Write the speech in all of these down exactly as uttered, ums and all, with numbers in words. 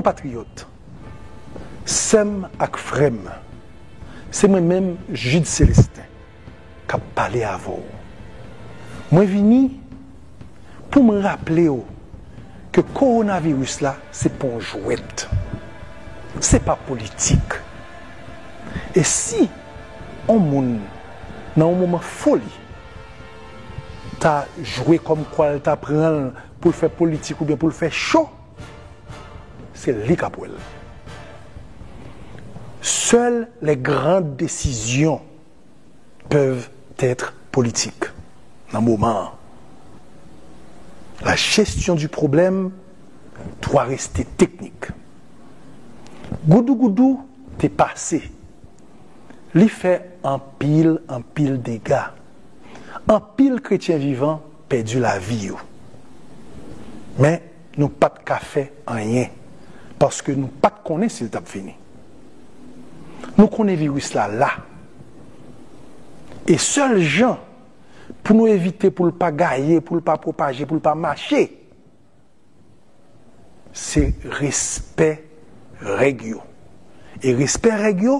Konpatriyòt, sè m ak frè m, se mwen menm, Jude Célestin, k ap pale avè w. Mwen vini pou m raple w ke kowonaviris la, se pa yon jwèt. Se pa politik. E si yon moun, nan yon moman foli, ta jwe kòmkwa l ta pran l pou l fè politik oubyen pou l fè cho, se li k ap wè l. Seules les grandes décisions peuvent être politiques nan moman an. La gestion du problème doit rester technique. Goudougoudou te pase. Li fè anpil, anpil dega. Anpil kretyen vivan pèdi lavi yo. Men, nou pa t ka fè anyen, paske nou pa t konnen si l t ap vini. Nou konnen viris la la. E sèl jan pou nou evite pou l pa gaye, pou l pa pwopaje, pou l pa mache, se respè règ yo. E respè règ yo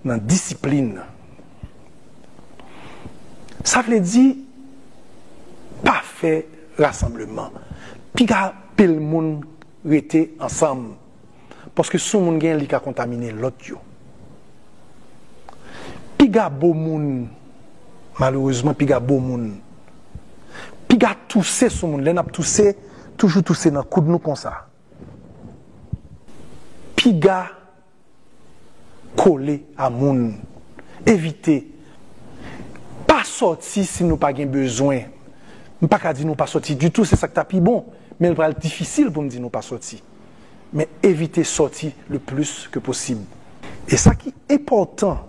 nan disiplin. Sa vle di, pa fè rasanbleman. Piga pil moun rete ansanm. Paske si yon moun gen, li ka kontamine lòt yo. Piga bo moun, malerezman, piga bo moun. Piga touse sou moun. Lè n ap touse, toujou touse nan koud nou konsa. Piga kole a moun. Evite. Pa sòti si nou pa gen bezwen. M pa ka di nou pa sòti ditou, se sa k ta pi bon. Men l pral difisil pou m di nou pa sòti. Men evite sòti le plis ke posib. E sa ki enpòtan,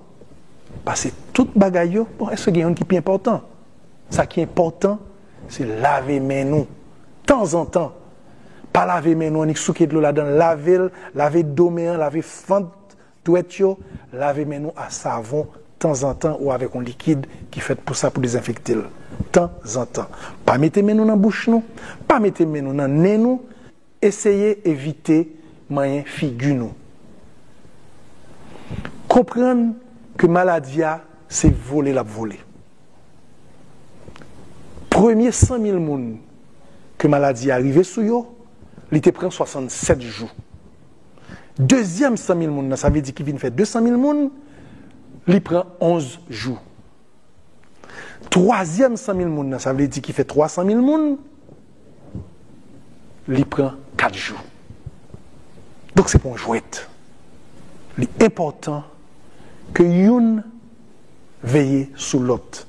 pase tout bagay yo, bon, èske gen youn ki pi enpòtan? Sa ki enpòtan, se lave men nou tanzantan. Pa lave men nou annik souke dlo ladan l, lave l, lave do men an, lave fant dwèt yo, lave men nou a savon tanzantan ou avèk yon likid ki fèt pou sa, pou dezenfekte l tanzantan. Pa mete men nou nan bouch nou, pa mete men nou nan nen nou, eseye evite manyen figi nou. Konprann ke maladi a, se vole l ap vole. Premye san mil moun ke maladi a rive sou yo, li te pran swasannsèt jou. Dezyèm san mil moun nan, sa vle di ki vin fè de san mil moun, li pran onz jou. Twazyèm san mil moun nan, sa vle di ki fè twa san mil moun, li pran kat jou. Donk, se pa yon jwèt. Li enpòtan ke youn veye sou lòt.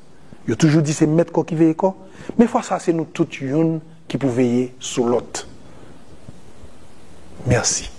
Yo toujou di se mèt kò ki veye kò, men fwa sa, se nou tout youn ki pou veye sou lòt. Mèsi.